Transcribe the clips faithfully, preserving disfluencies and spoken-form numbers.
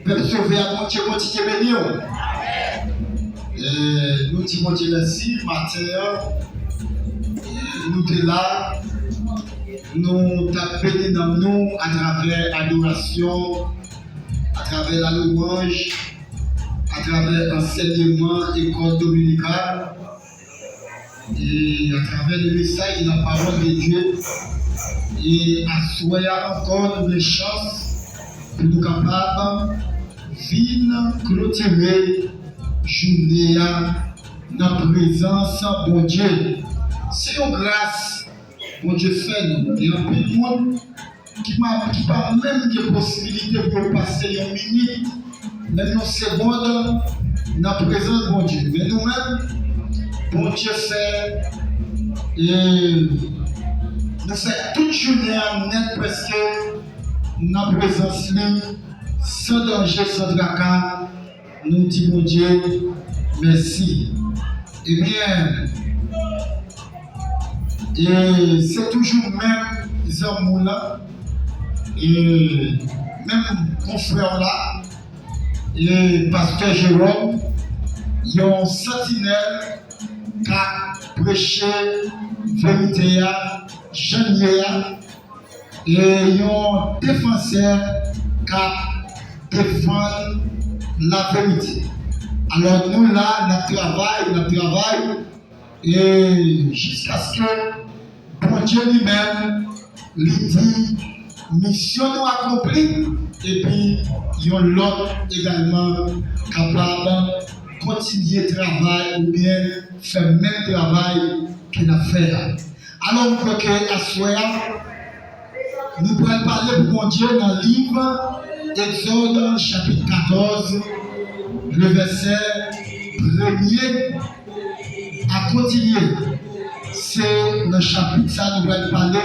Pèp sove a, Bondye kontinye beni w. E nou di Bondye mèsi, maten an, nou te la, nou t ap beni nanm nou atravè adorasyon, atravè lalouwanj, atravè ansèyman ekòl dominikal, e atravè le mesaj de la parole de Dieu. E aswè a ankò, nou gen chans pou nou kapab vin klotire jounen an nan prezans Bondye. Se yon gras Bondye fè nou. Gen anpil moun ki pa, ki pa menm gen posibilite pou yo pase yon minit, menm yon segond, nan prezans Bondye. Men nou menm, Bondye fè, e, nou fè tout jounen an nèt prèske nan prezans li, san danje, san traka. Nou di Bondye mèsi. Ebyen, e se toujou menm zanmi w la, e menm konfrè w la, e pastè Jerome, yon santinèl k ap preche verite a, jan l ye a, e yon defansè k ap defann laverite. Alò, nou la, n ap travay, n ap travay, e jiskaske Bondye li menm, li di, misyon nou akonpli, epi yon lòt egalman kapab kontinye travay oubyen fè menm travay ke n ap fè a. Alò, m kwè ke aswè a, nou pral pale pou Bondye nan liv Egzòd, chapit katòz, le vèsè premye a kontinye. Se nan chapit sa nou pral pale,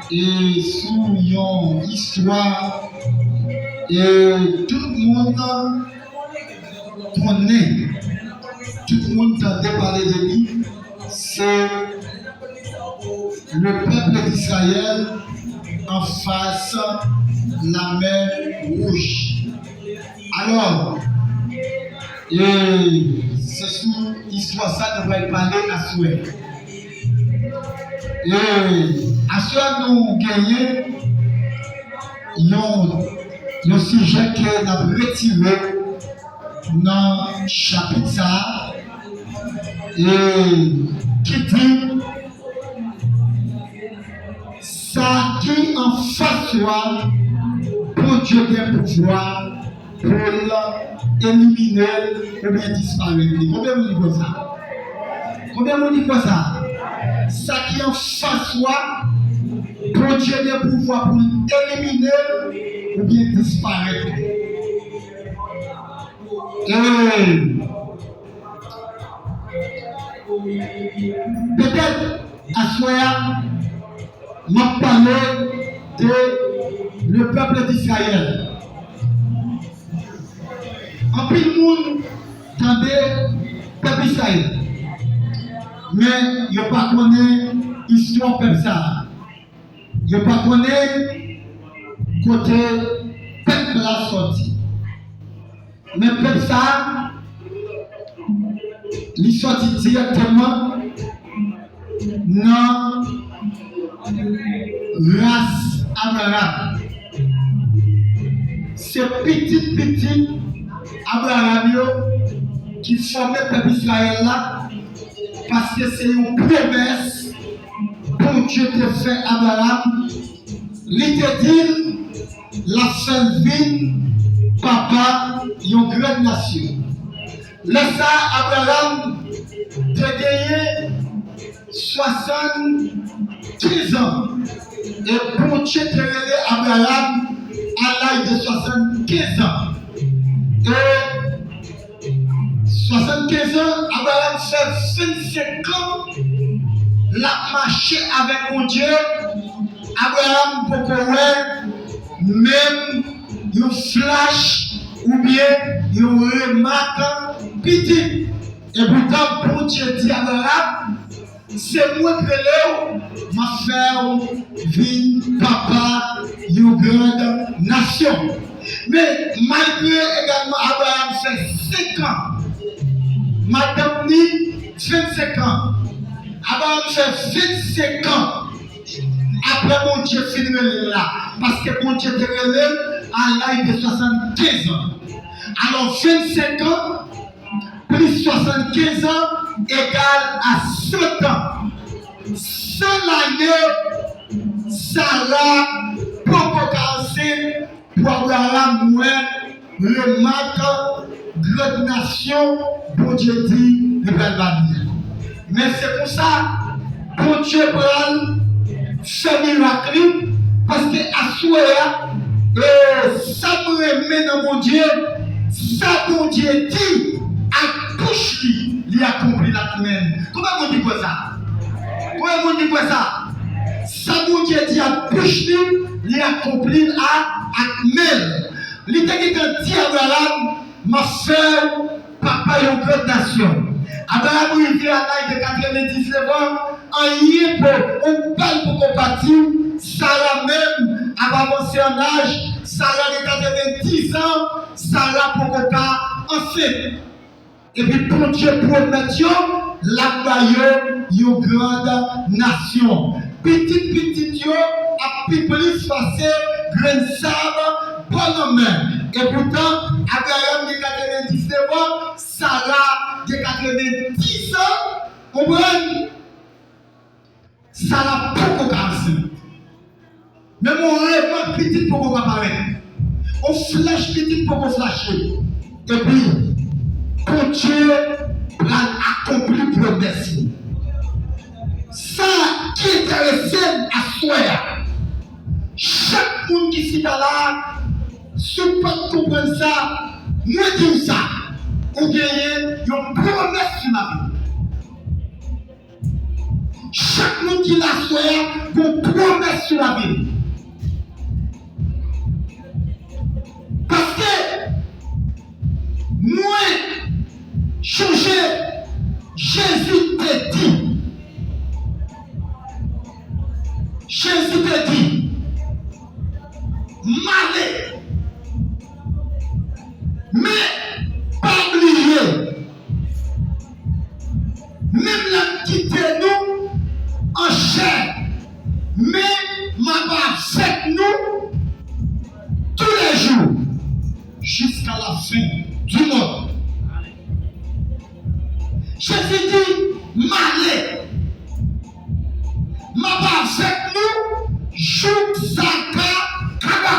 e sou yon istwa, e tout moun konnen, tout moun tande pale de li, se le pèp Izrayèl anfas Lamè Wouj. Alò, e se sou istwa sa nou pral pale aswè. E aswè nou genyen yon, yon sijè ke n ap retire nan chapit sa a, e ki di, sa ki anfas ou a, Bondye gen pouvwa pou l elimine l oubyen disparèt li. Konbyen moun ki kwè sa? Konbyen moun ki kwè sa? Sa ki anfas ou a, Bondye gen pouvwa pou l elimine l oubyen disparèt li. E petèt, aswè a, m ap pale de le pèp Izrayèl. Anpil moun tande pèp Izrayèl, men yo pa konnen istwa pèp sa a. Yo pa konnen kote pèp la sòti. Men pèp sa a, li sòti dirèkteman nan ras Abraram. Se pitit pitit Abraram yo ki fòme pèp Izrayèl la, paske se yon pwomès Bondye te fè Abraram. Li te di l l ap fè l vin papa yon grann nasyon. Lè sa a, Abraram te genyen swasannkenz an, e Bondye te rele Abraram à l'âge de soixante-quinze ans. E swasannkenz an, Abraram fè vennsenk an l ap mache avèk Bondye. Abraram poko wè menm yon flach oubyen yon remak pitit. Epoutan, Bondye di Abraram, se mwen k rele w, m ap fè w vin papa yon gran nasyon. Men, malgre egalman Abraram fè senk an, madanm li vennsenk an, Abraram fè vennsenk an apre Bondye fin rele l la, paske Bondye te rele l a laj de swasannkenz an. Alò, vennsenk an plis swasannkenz an egal a san an. San lane, Sara poko ka ansent pou Abraram wè remak gran nasyon Bondye di li pral ba li a. Men se konsa, Bondye pral fè mirak li, paske aswè a, e, sa m renmen nan Bondye, sa Bondye di ak bouch li, li akonpli l ak men l. Konbyen moun ki kwè sa? Konbyen moun ki kwè sa? Sa Bondye di ak bouch li, li akonpli l a, ak men l. Li te gentan di Abraram, "M ap fè w papa yon gran nasyon." Abraram rive a laj de katrevendiznèf an, anyen po, yon bal poko pati, Sara menm ap avanse an laj, Sara gen katrevendiz an, Sara poko ka ansent. Epi Bondye pwomèt yo, l ap ba yo yon gran nasyon. Pitit pitit yo ap pi plis pase grenn sab bò lanmè. Epoutan, Abraram gen katrevendiznèf an, Sara gen katrevendiz an. Konprann? Sara poko ka ansent. Menm yon remak pitit poko ka parèt. Yon flèch pitit poko flache. Epi, Bondye pral akonpli pwomès li. Sa ki enterese m aswè a, chak moun ki chita la, si w pa t konprann sa, mwen di w sa, ou genyen yon pwomès sou lavi w. Chak moun ki la aswè a, gon pwomès sou lavi l. Paske mwen chonje Jezi te di, Jezi te di, "M ale." Men, pa bliye, menm lè m kite nou an chè, men m ap avèk nou toulèjou, jusqu'à la fin du monde. Jezi di, "M ale, m ap avèk nou jouk sa ka kaba."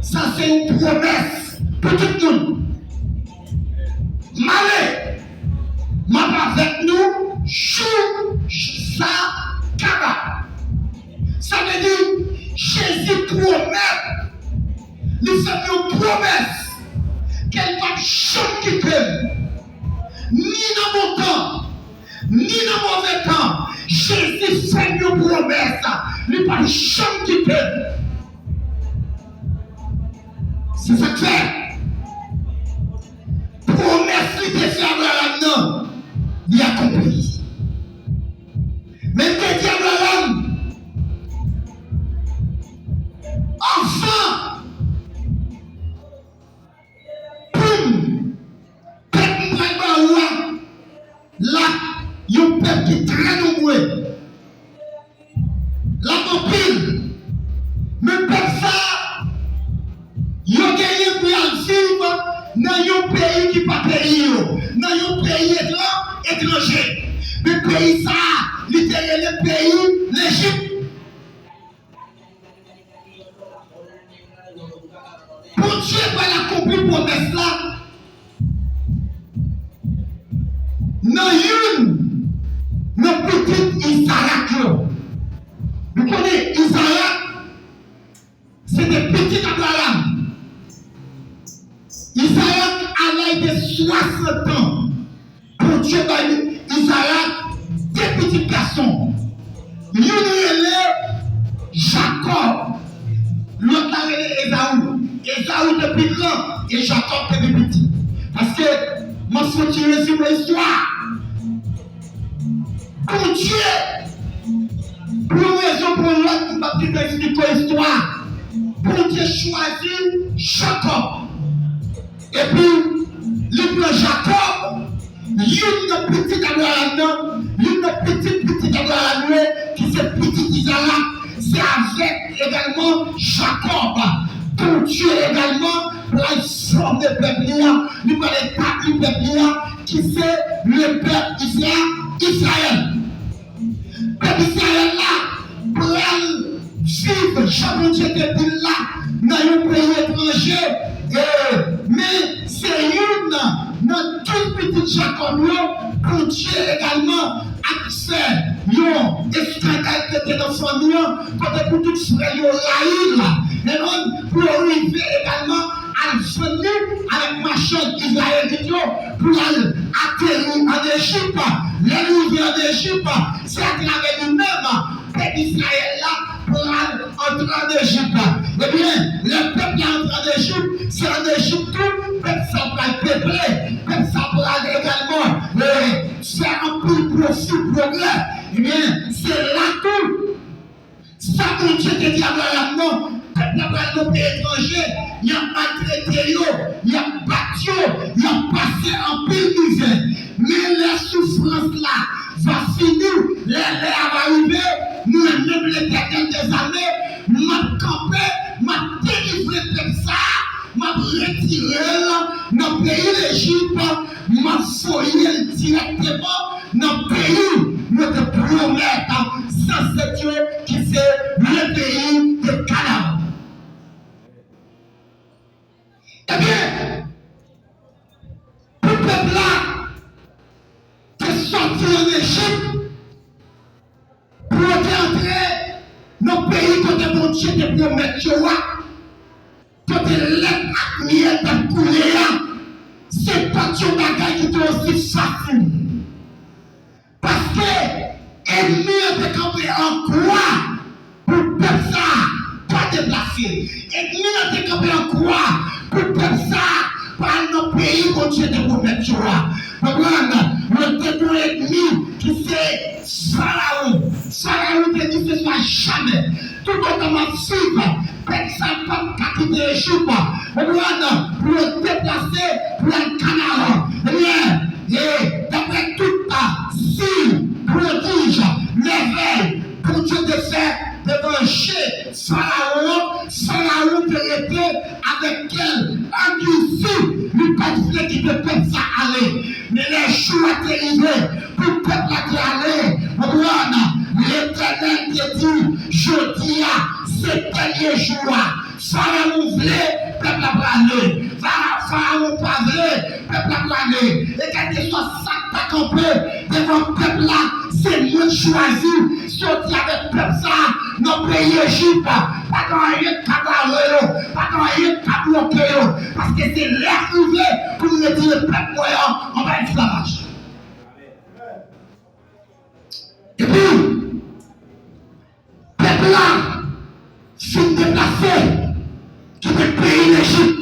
Sa se yon pwomès pou tout moun. "M ale, m ap avèk nou jouk sa kaba." Sa vle di, Jezi pwomèt, li fè m yon pwomès ke l p ap janm kite m, ni nan bon tan, ni nan move tan. Jezi fè m yon pwomès, li p ap janm kite m. Se sa k fè pwomès li te fè Abraram nan, li akonpli. Men l te di Abraram, "Anvan pou m, pèp m pral ba ou a, l ap yon pèp ki trè nonbre, l ap anpil. Men pèp sa a, yo genyen pou y al viv nan yon peyi ki pa peyi yo, nan yon peyi etran-, etranje. Men peyi sa a, li te rele peyi Lejip." Bondye pral akonpli pwomès la nan youn nan pitit Izarak yo. Nou konnen Izarak se te pitit Abraram. Izarak, a laj de swasant an, Bondye bay Izarak de pitit gason. Youn rele Jakòb, lòt la rele Ezaou. Ezaou te pi gran e Jakòb te pi piti. Paske, m ap fè yon ti rezime istwa a. Bondye, pou yon rezon pou yon lòt, m p ap gentan esplike w istwa a. Bondye chwazi Jakòb. Epi, li pran Jakòb, youn nan pitit Abraram nan, youn nan pitit pitit Abraram yo, ki se pitit Izarak, se avèk egalman Jakòb. Bondye egalman pral fòme pèp li an, li pral etabli pèp li an, ki se le pèp Izra-, Izrayèl. Pèp Izrayèl la pral viv jan Bondye te di l la nan yon peyi etranje. E, men se youn nan douz pitit Jakòb yo, Bondye egalman ap fè yon eskandal pete nan fanmi an, kote pou tout frè l yo rayi l. Amen. Pou yo rive egalman al jwenn li avèk machann izrayelit yo pou l al ateri ann Ejip. Lè l rive ann Ejip, se atravè li menm pèp Izrayèl la pral antre ann Ejip. Ebyen, lè pèp la antre ann Ejip, se ann Ejip tou pèp sa pral peple, pèp sa pral egalman, e, fè anpil pwofi, pwogrè. Ebyen, se la tou Sa Bondye te di Abraram nan, pèp la pral nan peyi etranje, y ap maltrete yo, y ap bat yo, y ap pase anpil mizè. Men lè soufrans la va fini, lè lè a va rive, mwen menm Letènèl dèzame, m ap kanpe, m ap delivre pèp sa a, m ap retire l nan peyi Lejip, m ap voye l dirèkteman nan peyi mwen te pwomèt zansèt yo, ki se le peyi de Kanaran. Ebyen, pou pèp la te sòti ann Ejip, pou yo te antre nan peyi kote Bondye te pwomèt yo a, kote lèt ak myèl t ap koule a, se pa t yon bagay ki te osi fasil. Paske ènmi an te kanpe an kwa pou pèp sa a pa deplase. Ènmi an te kanpe an kwa pou pèp sa a pa al nan peyi Bondye te pwomèt yo a. Konprann? Yo te gen yon ènmi ki se Farawon. Farawon te di, se pa jamè. Toutotan m ap viv, pèp sa p ap ka kite Ejip. Konprann? Pou yo deplase, pou yo al Kanaran. Ebyen, e, daprè tout, a, siy, pwodij, mèvèy, Bondye te fè devan je Farawon, Farawon te rete avèk kè l andisi, li pa t vle kite pèp sa ale. Men lè jou a te rive pou pèp la te ale, konprann, Letènèl te di, jodi a, se dènye jou a. Farawon vle, pèp la prale. Fa-, Farawon pa vle, pèp la prale. E kèlkeswa sa k ta kanpe devan pèp la, se mwen chwazi soti avèk pèp sa a nan peyi Ejip. Pa gen anyen k ka bare yo, pa gen anyen k ka bloke yo, paske se lè a rive pou m retire pèp mwen an anba esklavaj. Epi, pèp la fin deplase, kite peyi Lejip.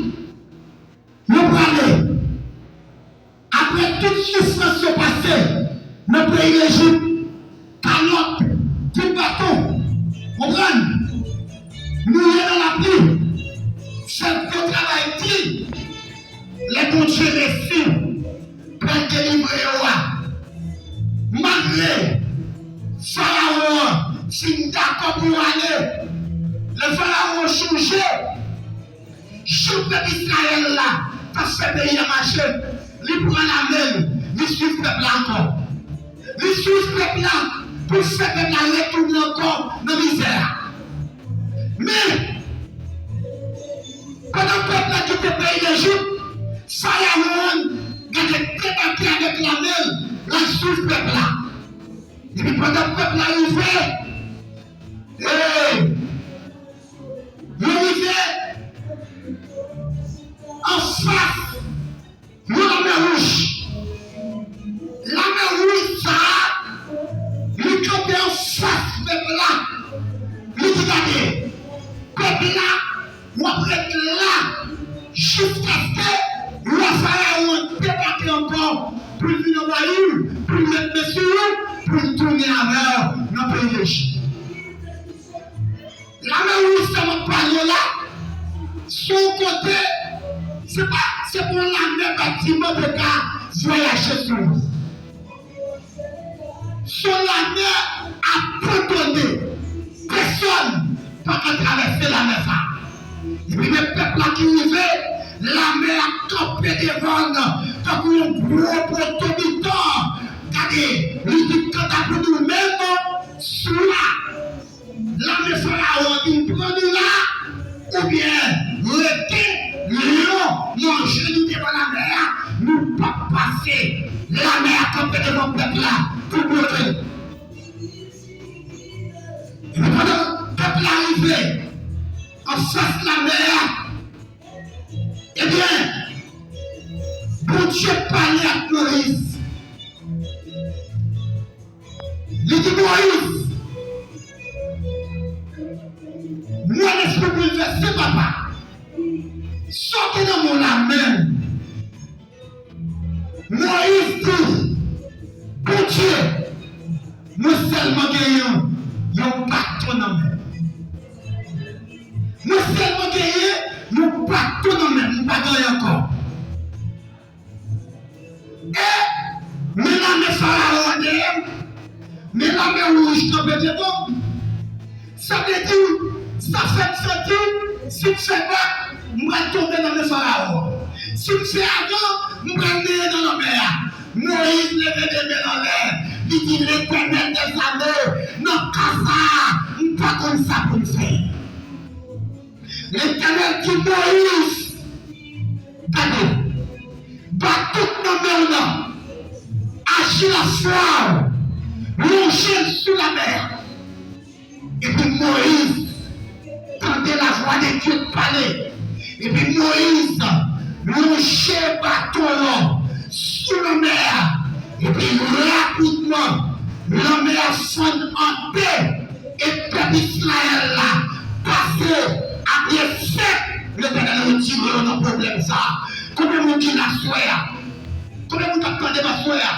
Yo prale. Apre tout soufrans yo pase nan peyi Lejip, kalòt, kout baton, konprann? Mouye nan lapli, fè gwo travay di, lè Bondye Mesi pral delivre yo a. Malgre Farawon an fin dakò pou yo ale, lè Farawon an chonje jan pèp Izrayèl la t ap fè peyi a mache, li pran lame l, li swiv pèp la ankò. Li swiv pèp la pou l fè pèp la retounen ankò nan mizè a. Men, pandan pèp la kite peyi Lejip, Farawon an gentan debake avèk lame l, l al swiv pèp la. Epi pandan pèp la rive, e, yo rive anfas yon lanmè wouj. Lanmè wouj sa a, li kanpe anfas pèp la. Li di, gade, pèp la, w ap ret la jiskaske lè Farawon an debake ankò pou l vin anvayi w, pou l met men sou ou, pou l tounen avè w nan peyi Lejip. Lanmè wouj sa m ap pale w la, Se yon kote, se pa, se pa yon lamè batiman te ka vwayaje sou li. Se yon lamè abandone. Pèsonn pa ka travèse lamè sa a. Epi men pèp la ki rive, lamè a kanpe devan l tankou yon gwo poto biton. Gade, li di, kanta pou nou menm, swa lamè Farawon an vin pran nou la, oubyen rete, lyon manje nou devan lamè a, nou p ap pase. Lamè a kanpe devan pèp la pou bloke l. Epi pandan pèp la rive anfas lamè a, ebyen, Bondye pale ak Moyiz. Li di Moyiz, mwen lespri boulvèse, papa. Sa w gen nan men w la menm? Moyiz di, Bondye, mwen sèlman genyen yon baton nan men m. Mwen sèlman genyen yon baton nan men m, m pa gen anyen ankò. E men lamè Farawon an dèyè m, men lamè wouj kanpe devan m. Sa vle di, sa fè m santi, si m fè bak, m pral tonbe nan men Farawon. Si m fè avan, m pral neye nan lanmè a. Moyiz leve de men l anlè, li di, Letènèl dèzame, nan ka sa a, m pa konn sa pou m fè. Letènèl di Moyiz, gade, ba tout nan men w nan, aji lafwa w, lonje l sou lamè a. Epi Moyiz tande lavwa de Dye k pale. Epi Moyiz lonje baton l sou lanmè a. Epi rapidman, lanmè a fann an de. E pèp Izrayèl la pase a pye sèk. Letènèl retire yo nan pwoblèm sa a. Konbyen moun ki la aswè a? Konbyen moun k ap tande m aswè a?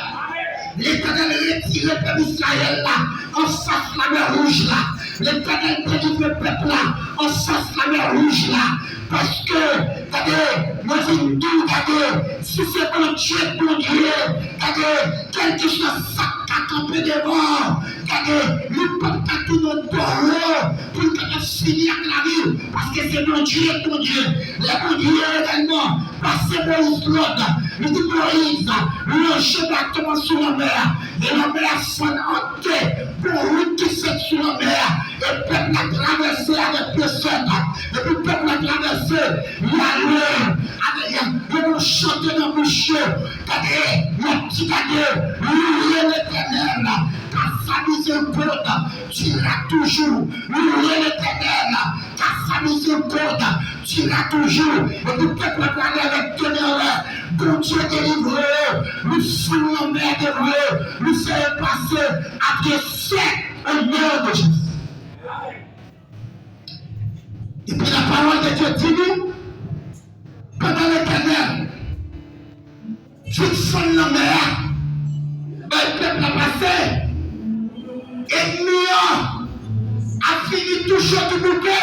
Letènèl retire pèp Izrayèl la anfas lamè wouj la. Letènèl delivre pèp la anfas lamè wouj la. Paske, gade, mwen vin di w, gade, si se Bondye k Bondye, gade, kèlkeswa sa k ka kanpe devan w, gade, li p ap ka tounen w do pou l kapab fini ak lavi w, paske se Bondye k Bondye. Lè Bondye egalman pase Moyiz lòd, li di Moyiz, lonje baton an sou lanmè a, e lanmè a fann an de, gon wout ki fèt sou lanmè a, e pèp la travèse avèk pye sèk, epi pèp la travèse, y ale avèk, yo gon chante nan bouch yo, gade, y ap di, gade, louwe Letènèl, car sa mizèrikòd dira toujou, louwe Letènèl, car sa mizèrikòd dira toujou. Epi pèp la prale avèk tonè, Bondye delivre yo, li fann lanmè a devan yo, li fè yo pase a pye sèk, au nom de Jésus. Epi la parole de Dieu di nou, pandan Letènèl fin fann lanmè a, bay pèp la pase, ènmi an ap vini tou cho tou bouke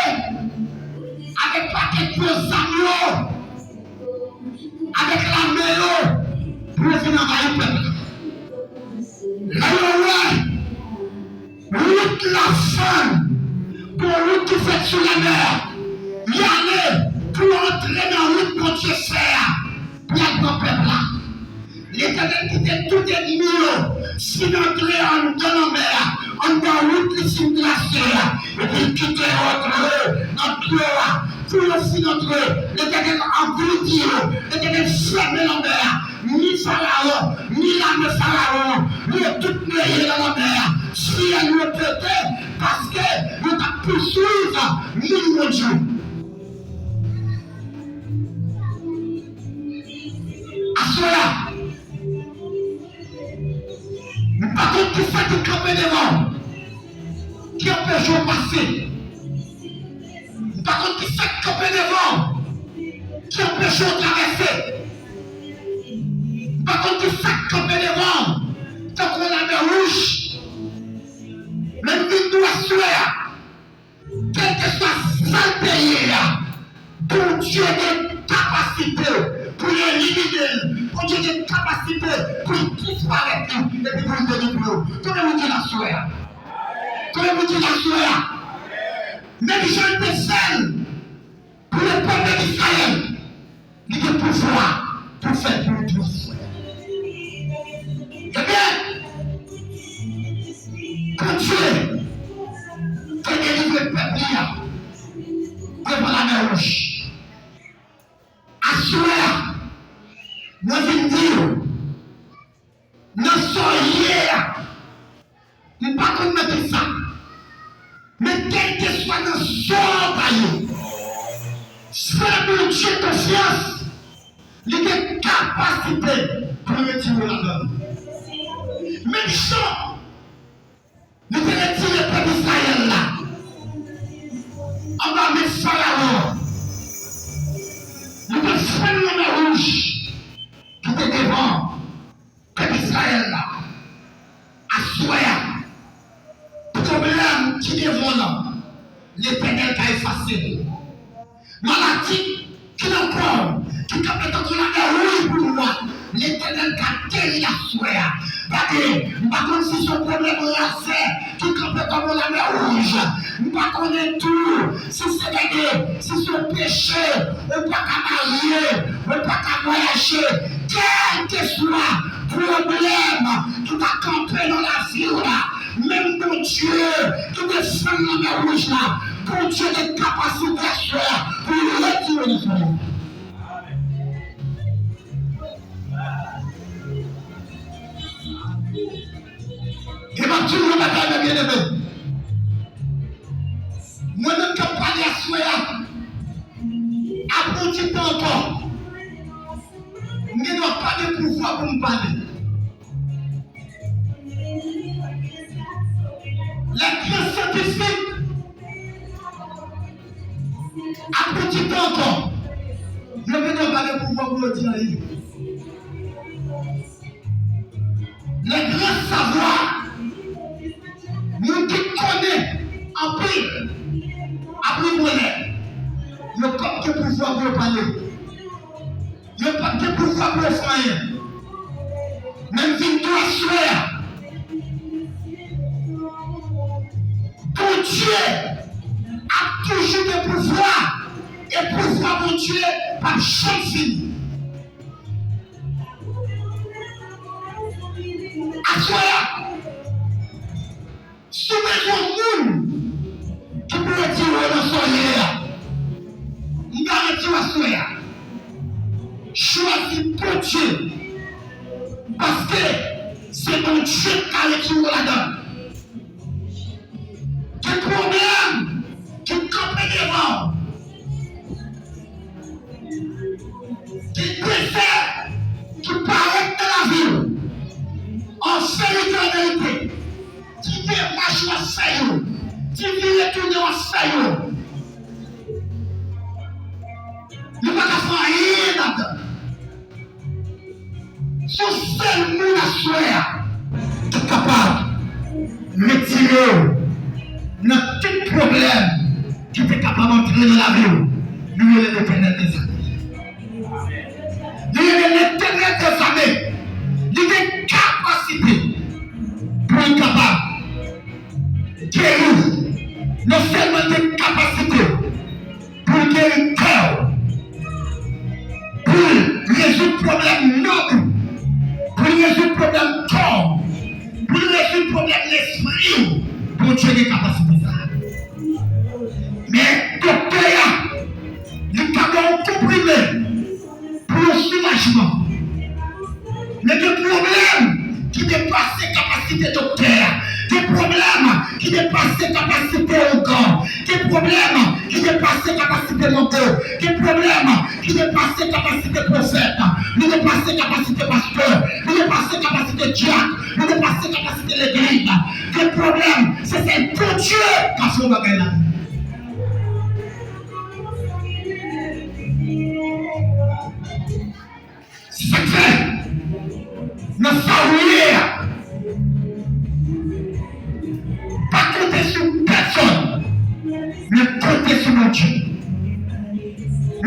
avèk pakèt gwo zam yo, avèk lame yo, pou yo vin anvayi pèp la. Lè yo wè wout la fann, gon wout ki fèt sou lanmè a, y ale pou antre nan wout Bondye fè a, pou y al pran pèp la. Letènèl kite tout ènmi yo fin antre anndan lanmè a, anndan wout li fin trase a, epi l kite yo antre nan dlo a. Pou yo fin antre, Letènèl angoudi yo, Letènèl fèmen lanmè a, ni Farawon, ni lame Farawon, yo tout neye nan lanmè a. Fyèl yo pete, paske yo t ap pouswiv moun Bondye. Aswè a, m pa konn kisa ki kanpe devan w, ki anpeche w pase. M pa konn kisa k kanpe devan w, ki anpeche w travèse. M pa konn kisa k kanpe devan w, tankou yon lame wouj. Men m vin di w aswè a, kèlkeswa sa l te ye a, Bondye kapasite pou l elimine l. Bondye gen kapasite pou l disparèt li epi pou l delivre w. Konbyen moun di l aswè a? Konbyen moun di l aswè a? Menm jan l te fè l pou lepèp de Izrayèl, li gen pouvwa pou fè l pou nou tou aswè a. Ebyen, Bondye te delivre pèp li a devan Lamè Wouj. Aswè a, mwen vin di w, nan sa w ye a, m pa konn nan ki sa, men kèlkeswa nan sa w ta ye, fè Bondye konfyans, li gen kapasite pou l retire w ladan l. Menm jan li te retire pèp Izrayèl la anba men Farawon an. Li te fann Lanmè Wouj ki te devan pèp Izrayèl la. Aswè a, pwoblèm ki devan w lan, Letènèl ka efase l. Maladi ki nan kò w, ki kanpe tankou lamè wouj pou ou a, Letènèl ka geri l aswè a. Gade, m pa konn si se yon pwoblèm razè ki kanpe kòm yon lamè wouj. M pa konnen tou si se, gade, si se yon peche ou pa ka marye, ou pa ka vwayaje, kèlkeswa pwoblèm ki ta kanpe nan lavi w la, menm Bondye ki te fann Lanmè Wouj la, Bondye gen kapasite aswè a pou l retire li sou ou. E m ap di w yon bagay, mè byeneme. Mwen menm k ap pale aswè a, apre yon ti tan ankò, m gen dwa pa gen pouvwa pou m pale. Lè gran syantifik ap pran ti tan ankò, yo vin anba gen pouvwa pou yo di anyen. Lè gran savwa, moun ki konnen anpil, ap rive yon lè, yo p ap gen pouvwa pou yo pale. Yo p ap gen pouvwa pou yo fè anyen. Men m vin di w aswè a, Bondye ap toujou gen pouvwa, e pouvwa Bondye p ap janm fini. Aswè a, si w bezwen yon moun ki pou retire w nan sa w ye a, m garanti w aswè a, chwazi Bondye, paske se Bondye k ka retire w ladan l. Gen pwoblèm ki kanpe devan w. Gen dezè ki parèt nan lavi w. An verite, an verite, ti demach w ap fè yo, ti vire tounen w ap fè yo, yo pa ka fè anyen ladan. Se yon sèl moun aswè a ki kapab retire w nan tout pwoblèm ki te kapab antre nan lavi w. Nou rele Letènèl dèzame. Li rele Letènèl dèzame. Li gen kapasite pou l kapab geri w. Non sèlman l gen kapasite pou l geri kè w, pou l rezoud pwoblèm nanm ou, pou l rezoud pwoblèm kò w, pou l rezoud pwoblèm lespri w. Bondye gen kapasite sa a. Men doktè a, li ka ba w konprime pou yon soulajman. Men gen pwoblèm ki depase kapasite doktè a. Gen pwoblèm ki depase kapasite ougan. Gen pwoblèm ki depase kapasite mango. Gen pwoblèm ki depase kapasite pwofèt. Li depase kapasite pastè. Li depase kapasite dyak. Li depase kapasite legliz. Gen pwoblèm, se sèl Bondye ka fè yon bagay la. Se sa k fè, nan sa w ye a, pa konte sou pèsonn, men konte sou Bondye.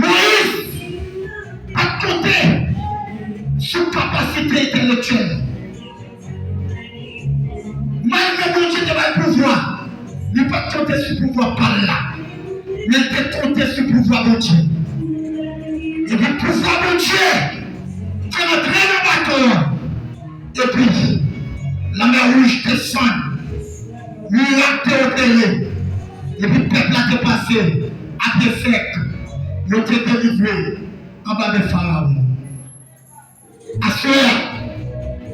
Moyiz, kapasite entèlektyèl. Malgre Bondye te ba l pouvwa, li pa t konte sou pouvwa pa l la, men l te konte sou pouvwa Bondye. Epi pouvwa Bondye te rantre nan bato an. Epi, Lanmè Wouj desann, mirak te opere, epi pèp la te pase, ap de sèk, yo te delivre anba men Farawon. Aswè a,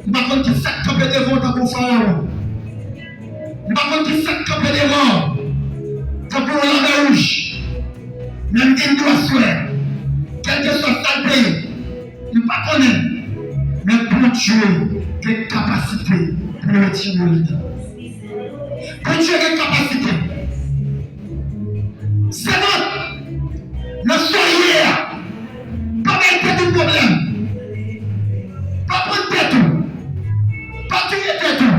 m pa konn ki sa k kanpe devan w tankou Farawon. M pa konn ki sa k kanpe devan w tankou yon Lanmè Wouj. Men m di w aswè a, kèlkeswa sa l te ye, m pa konnen, men Bondye gen kapasite pou l retire w ladan. Bondye gen kapasite. Sèvant, nan sa w ye a, pa bay tèt ou pwoblèm. Pa pran tèt ou. Pa touye tèt ou.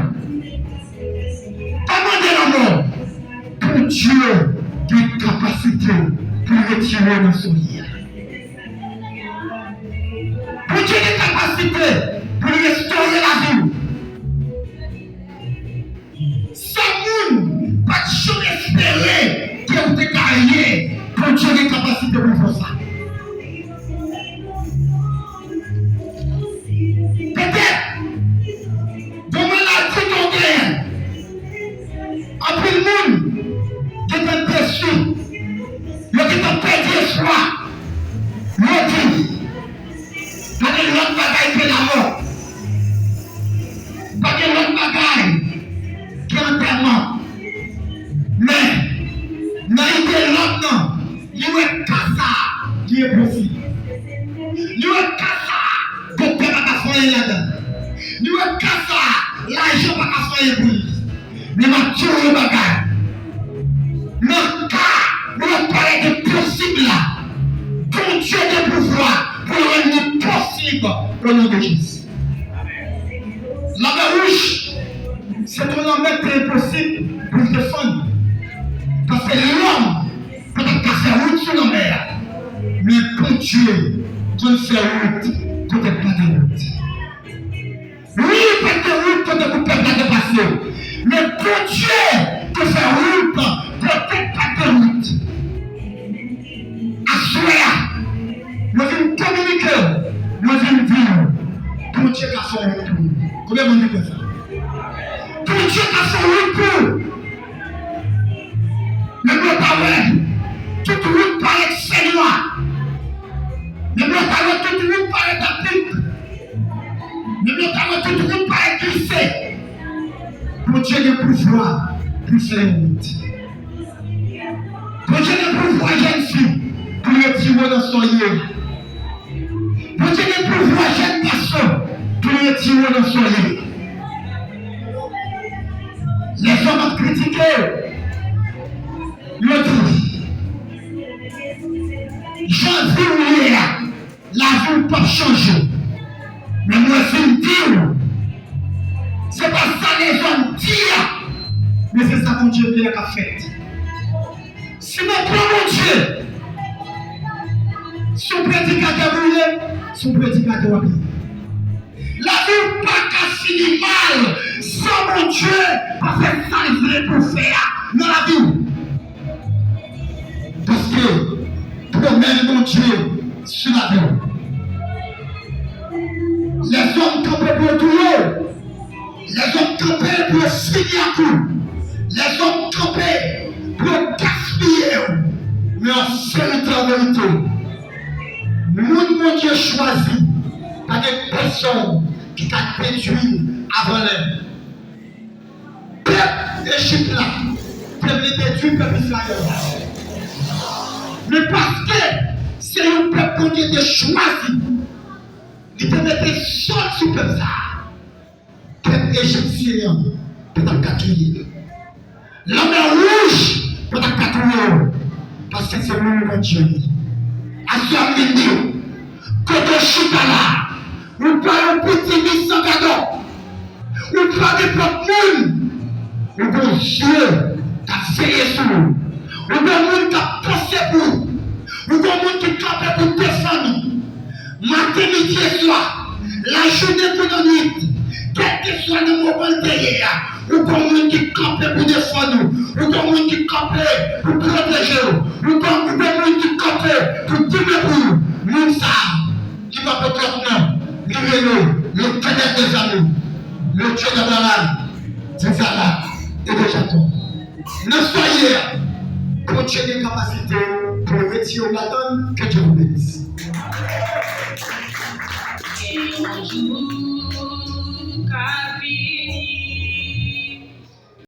Pa mande lanmò. Bondye gen kapasite pou l retire w nan sa w ye a. Bondye gen kapasite pou l restore lavi w. Sa moun pa t janm espere ke w te ka ye, Bondye gen kapasite pou l fè sa. Petèt, gon maladi ke w genyen, anpil moun gentan desi, yo gentan pèdi espwa, yo di, pa gen lòt bagay ke lamò. Pa gen lòt bagay ke antèman. Men, nan ide lòt nan, li wè ka sa a, li enposib. Li wè ka sa a, doktè pa ka fè anyen ladan l. Li wè ka sa a, lajan pa ka fè anyen pou li. Men m ap di w yon bagay. Nan ka ou ap parèt enposib la, Bondye gen pouvwa pou l rann li posib o non de Jezi. Lanmè Wouj, se te yon lanmè ki te enposib pou l desann. Paske lòm pa t ap ka fè wout sou lanmè a. Men Bondye konn fè wout kote pa gen wout. Wi, pa t gen wout kote pou pèp la te pase. Men Bondye te fè wout kote pa t gen wout. Aswè a, mwen vin kominike w, mwen vin di w, Bondye ka fè wout pou ou. Konbyen moun ki kwè sa? Bondye ka fè wout pou ou. Menm lè w ta wè tout wout parèt fènwa. Menm lè w ta wè tout wout parèt apik. Menm lè w ta wè tout wout parèt glise. Bondye gen pouvwa pou fè yon wout. Bondye gen pouvwa jèn fi pou l retire w nan sa w ye a. Bondye gen pouvwa jèn gason pou l retire w nan sa w ye a. Lèzòm ap kritike w. Yo di, jan vi w ye a, lavi w p ap chanje. Men mwen vin di w, se pa sa lèzòm di a, men se sa Bondye vle a k ap fèt. Si nou pran Bondye, si w predikatè w ye, si w predikatè w ap ye. Lavi w pa ka fini mal san Bondye pa fè sa l vle pou l fè a nan lavi w. Paske pwomès Bondye sou lavi w. Lèzòm kanpe pou yo touye w. Lèzòm kanpe pou yo fini ak ou. Lèzòm kanpe pou yo gaspiye w. Men an verite, an verite, moun Bondye chwazi, pa gen pèsonn ki ka detwi l avan lè. Pèp Ejip la te vle detwi pèp Izrayèl la. Men paske se yon pèp Bondye te chwazi, li te mete sòl sou pèp sa a. Pèp ejipsyen an pa t ap ka touye l. Lanmè Wouj pa t ap ka touye w, paske se moun Bondye w ye. Aswè a m vin di w, kote w chita la a, ou pa yon piti mis san gadò. Ou pa nenpòt moun. Ou gon Dye k ap veye sou ou. Ou gon moun k ap panse pou ou. Ou gon moun ki kanpe pou defann ou. Maten, midi e swa, Lajounen kou lannwit, kèlkeswa nan moman l te ye a, ou gon moun ki kanpe pou defann ou, ou gon moun ki kanpe pou pwoteje w, ou gon, ou gon moun ki kanpe pou goumen pou ou. Moun sa a, li pa pote lòt non, li rele le Kenneth Dezanneaux, le Che Guevara di Zara e de Jacob. Nan sa w ye a, Bondye gen kapasite pou l retire w ladan l. Que Dieu vous bénisse.